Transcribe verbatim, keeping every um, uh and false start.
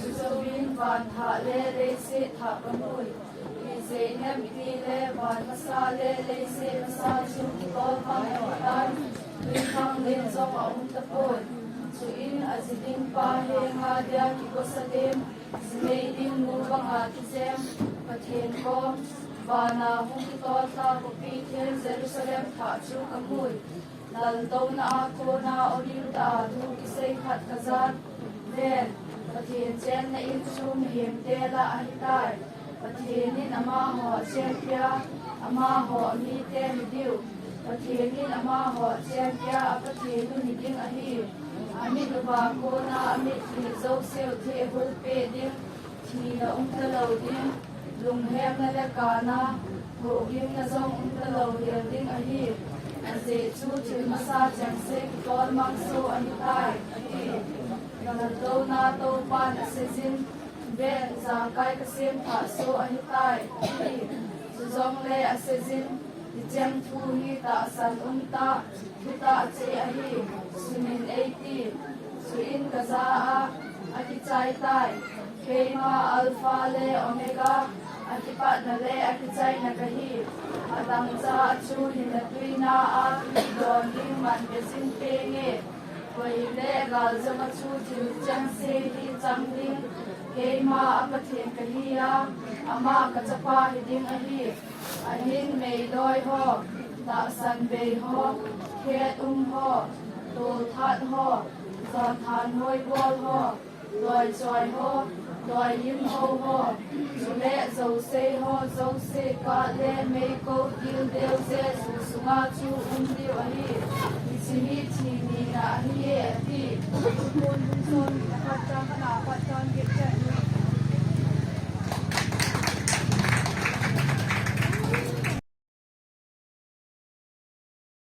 Chujouin van thah le leiset thah kamu. Ijeh inem itile van masa le leiset masa chu kitol mang ahitan, twikhanglen jong aum tapon. Chuin aji ding pa henga dia kigosa dem, ji nei ding nu banga kijem, Pathen kom, vana hung kitol tah khopi theng Jerusalem thah chu kamu. Laltouna a kona Olive tah a thu kisei khat kajan. Ven, Pathen chenna in chu mihemte lah ahitai. Pathen in amaho achenpia, amaho amite hidiu. Pathen in amaho achenpia, a Pathen u hiding ahi. Amit uva kona amitlhi jouseu thehhul peh ding. Thina umtalou ding, lunghemna le kana, hohgimna jong umtalou hel ding ahi. Ajeh chu thil masa chengse kitol mang soh ahitai, ati. Laltouna Toupan aseijin, Ven, jakai kasem thah soh ahitai, ati. Chujongle aseijin, Hicheng thu hi tahsan umtah, thutah cheh ahi, sunin eiti. Chuin kajah a, akichaitai. Keima Alpha le Omega, akipatna le akichaina kahi. Adangchah chu hinna tuina a kidon ding man kajin penge. Koi le galjama chu thil chengse hi chang ding. Keima a Pathen kahi a, ama kachapa hiding ahi. Ahin meiloi ho, tahsan bei ho, khet um ho, tolthat ho, jathan hoibol ho, loichoi ho, loiyim ho ho, chule jousei ho jouse kah le meikol gildeu Jesu sunga chu um diu ahi. Hiche hi thi nina ahiye, ati. Chupon bung somni le khat chang khatna apat chang get chen.